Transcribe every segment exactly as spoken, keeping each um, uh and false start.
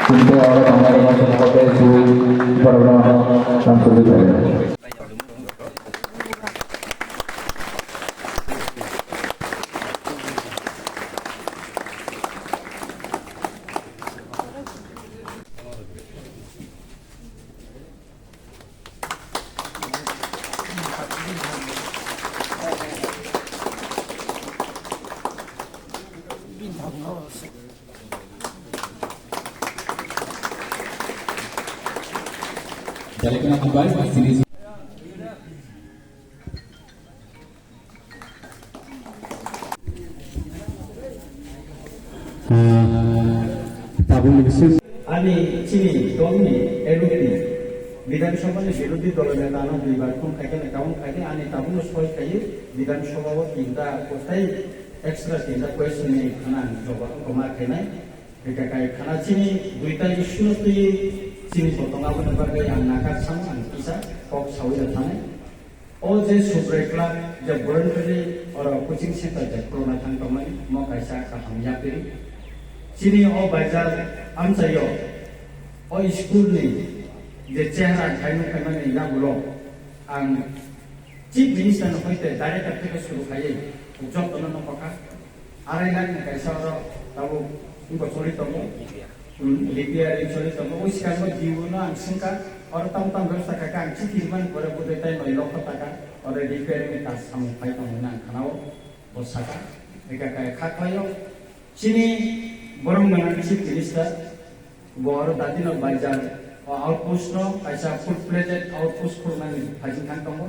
Sinte oro tangmani masa mokol tei su borok no tang sujui pai. Jalekna hambai, sini. Ah, tabuk ni bising. Ani chini dolni L D P Bidhan Sabha ni birodhi dolo neta no duibar phone khai khe, kabang khai khe, ani tabuk no soi khai Bidhan Sabha o tinta kotai extra tinta question ni khana ang jawab koma khainai. Hingkhe kai khana chini duita issue no twi chini botong aboni bagwi ang nakar sam ang kisa kok sawi rw thanai. O je Subrai Club je voluntary oro coaching center je khulumna thang tongmani, mo kaisa kaham yapiri. Chini o baizar amchaio o school ni je chehra khaimung khaimani yagulo ang Chief Minister no hoite director theke suru khaiwi jotono nokha. Arai lakh ni kaisa oro tabuk wngkha choli tongo. Hmm, repairing choli tongo. O skango D O no ang swngkha, oro tamo tamo bebsa kha khe ang chithi rimani pore budai tai noi lokho taka, oro repairing ni kaam samung phai tongo hwnwi ang khanao, bo saka. Eka kaya kha khlaio. Chini borok nang Chief Minister, bo oro dati no baizar, o outpost no kaisa full fledged outpost khulnani phajing thang tongo.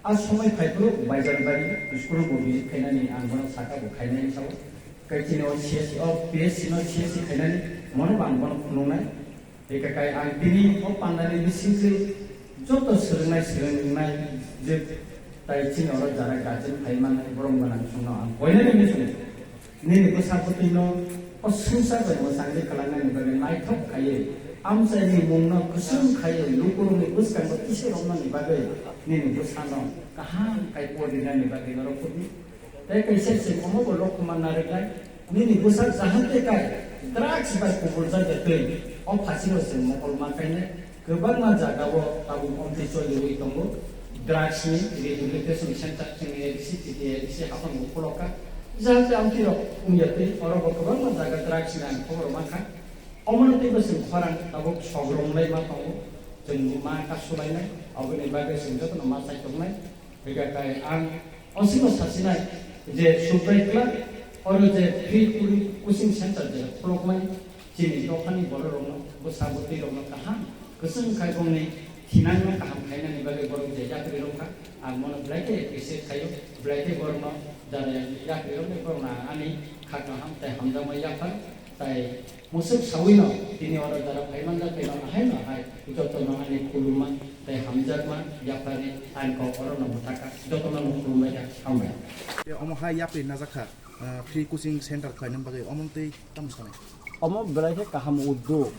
A somoi phai phuru Baijalbari school bo visit khainani ang bono saka bo khainai sao. Kai chini o C S C, o P S C no C S C khainani mono bo ang bono phunuknai. Eka kai ang tini o pandani bisingtwi joto swrwngnai swrwngnai je tai chini oro jara guardian phai mannai borok gwnang chwngno ang koinani muchungo. Nini bwsa bwtwino o swngchar bai mwchangwi kwlangnani bagwi naithok khaiwi, amchaini mungno kwchwng khaiwi, lukurokni bwskango tisa romnani bagwi nini bwsano kaham kai porinani bagwi norok phutni. Tei kaisa se omo bo lokhuma narwknai, nini bwsa jahante kai drugs bai kubuljak ya twi, o phasino se mokol ma kainai. Kwbangma jagao tabuk omtwi choliwi tongo. Drugs ni rehabilitation center chwngni A D C, T T A D C haphang bo khulokha. Jahate amtwi rok wngya twi oro bo kwbangma jaga drugs ni ang khobor mankha. Omono teibo chwng khorang tabuk sogrom lai ma tongo. Chwng ma kasulainai, aboni bagwi chwng jotono ma chai tongnai. Hingkha kai ang osino sasinai je Subrai Club oro je free coaching center je khulokmani chini dophani bororokno, bwsa bwtwirokno kaham kwchwng khai bongni thinangno kaham khainani bagwi borok je yapri rwkha, ang bono belai khe appreciate khaio, belai khe borokno jara yapri rwkni borokno ani kha kaham tei hamjakma yaphar tai Musuk sawino tini oro jara phaimanjak tei no ahai no hai jotono ani khulumma tei hamjakma yapharni ang kok orono mwthakha. Jotono no khulumbai kha, hambai. Omo hai yapri najakha, ah, free coaching center khlaina bagwi omo tei tamo sanai? Omo belai khe kaham uddog.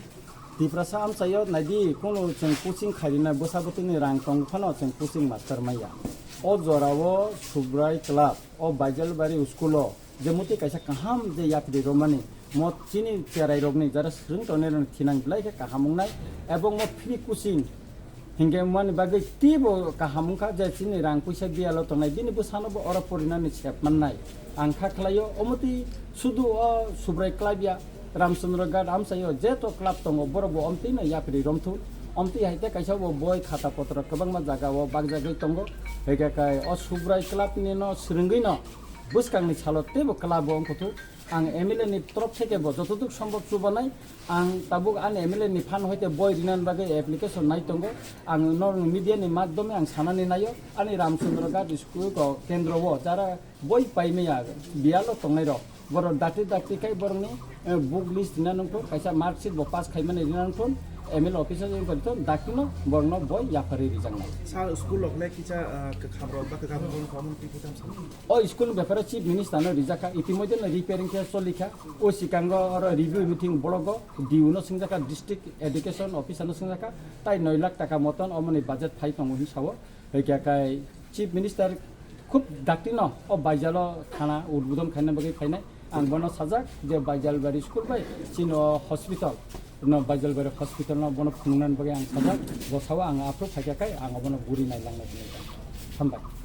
Tiprasa amchaio naidi, kono chwng coaching khairina bwsa bwtwini rang tong phano chwng coaching master maya. O jorao Subrai Club, o Baijalbari school-o je muti kaisa kaham je yapri romani, mo chini cherai rokni jara swrwng tongnai rokni thinang belai khe kaham wngnai, ebong mo free coaching hingke wngmani bagwi teibo kaham wngkha je chini rang puisa biyalo tongnai, bini bwsano bo oro porinani sep mannai ang kha khlaio. Omo twi sudu o Subrai Club ya, Ramchandra Ghat amchaio jeto club tongo, borok bo omtwi no yapri romthun, omtwi hai khe kaisa bo boi khata potro kwbangma jaga o bakjagwi tongo, hingke kai o Subrai Club ni no swrwngwi no bwskangni salo teibo club o wngkha thung. Ang M L A ni torof theke bo jotoduk sombhob chubanai, ang tabuk ani M L A ni phan hoite boi rinani bagwi application nai tongo. Ang norok media ni madhyome ang sanani naio, ani Ramchandra Ghat school ko kendro o jara boi paimaya biyalo tongnai rok, borok dakti dakti khai borokni, eh, book list rina nungkho, kaisa mark sheet bo pass khaimani rina nungkho, M L A office o wngkha thung, dakti no borokno boi yapharwi rijaknai. Sir, school rok le kisa, ah, kwkham rok ba kwkham rok wngkha, omo twi kisa. O school ni beparo Chief Minister no rijak kha, itimodhye no repairing khe choli kha. O sikango oro review meeting block o D O no swngjak kha, District Education Officer no swngjak kha, tai noi lakh taka moton omoni budget phai tongo hinwi sao. Hwnkhe kai Chief Minister khub dakti no o Baijalo thana udbodon khaina bagwi phainai. Ang bono sajak je Baijalbari school bai chini o hospital No Baijalbairok hospital no bono phunuknani bagwi ang sajak, bo sao ang aphuru phaikha khe ang obono guri nailangnai hinwi. Hambai.